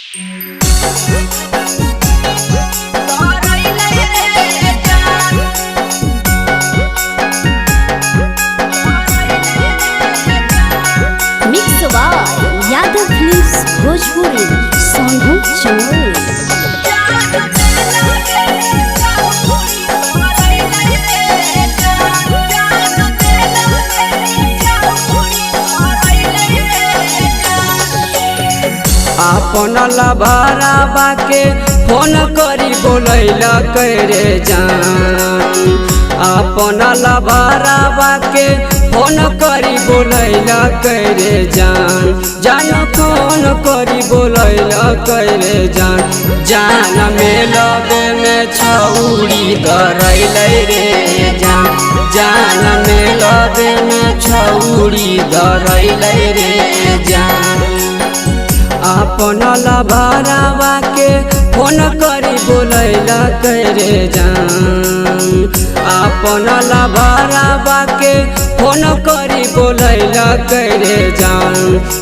Mix by Yadav films Bhojpuri Sonu Chamoli. अपन लभराबा के phone करी बोलैला करे जान। अपन लभराबा के फोन करी बोलैला करे जान। जान फोन करी बोलैला करे जान। जान में लबे में छौरी धरैलै रे जान। जान में लबे में छौरी धरैलै रे जान। अपन लभराबा के फोन करी बोलैला करे जान। अपन लभराबा के फोन करी बोलैला करे जान।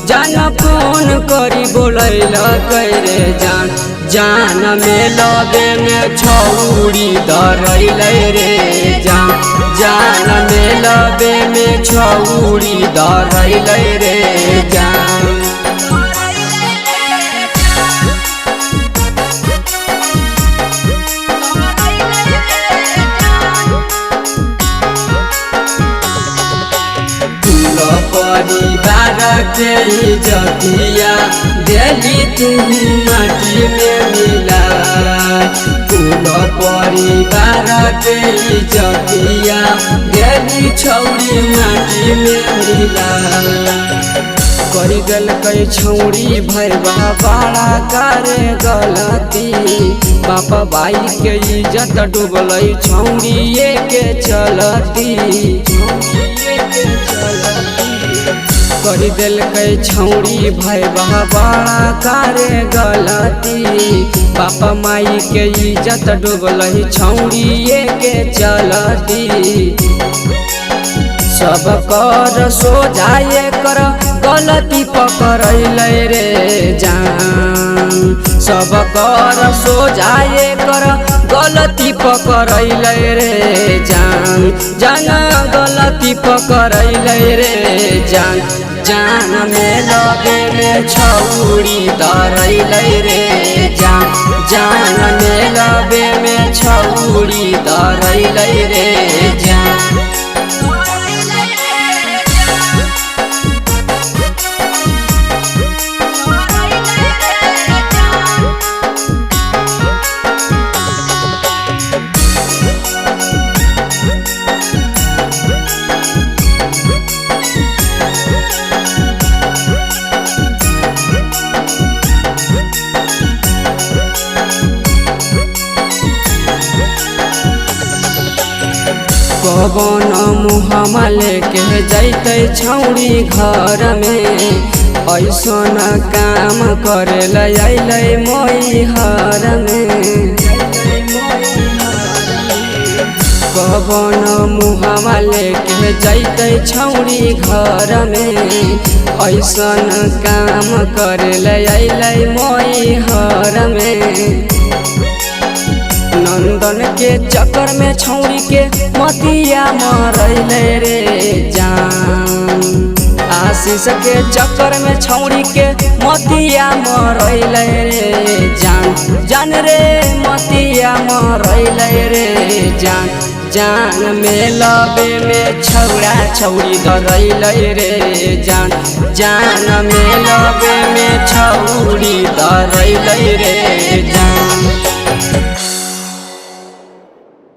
जान फोन करी बोलैला करे जान। जान में लबे में छौरी धरैलै रे जान। जान में लबे में छौरी धरैलै रे जान। परिवार के इज्जतिया देली तू माटी में मिला। कुल परिवार के इज्जतिया देली छौरी माटी में मिला। करी देलकै छौरी भैरवा बड़ा करे गलती। बाप भाई के इज्जत डूबलै छौरिए के चलती। करी देलकै छौरी भैरवा बड़ा करे गलती। बाप माई के इज्जत डूबलै छौरिए के चलती। सब कर सो जाए कर गलती पकड़ैलै रे जान। सब कर सो जाए कर गलती पकड़ैलै रे जान। जान गलती पकड़ैलै रे जान। जान में लबे में छौरी धरैलै रे जान। जान में लबे में छौरी धरैलै रे जान। कवन मुहमा लेके जैतै छौरी घर में। ऐसन काम करे अइलै मैहर में। कवन मुहमा लेके जैतै छौरी घर में। ऐसन काम करे अइलै मैहर में। नंदन के चक्कर में छौरी के मतिया मरैलै रे जान। आशीष के चक्कर में छौरी के मतिया मरैलै रे जान। जान रे मतिया मरैलै रे जान। जान में लबे में छौरा छौरी धरैलै रे जान। जान में लबे में छौरी धरैलै रे जान।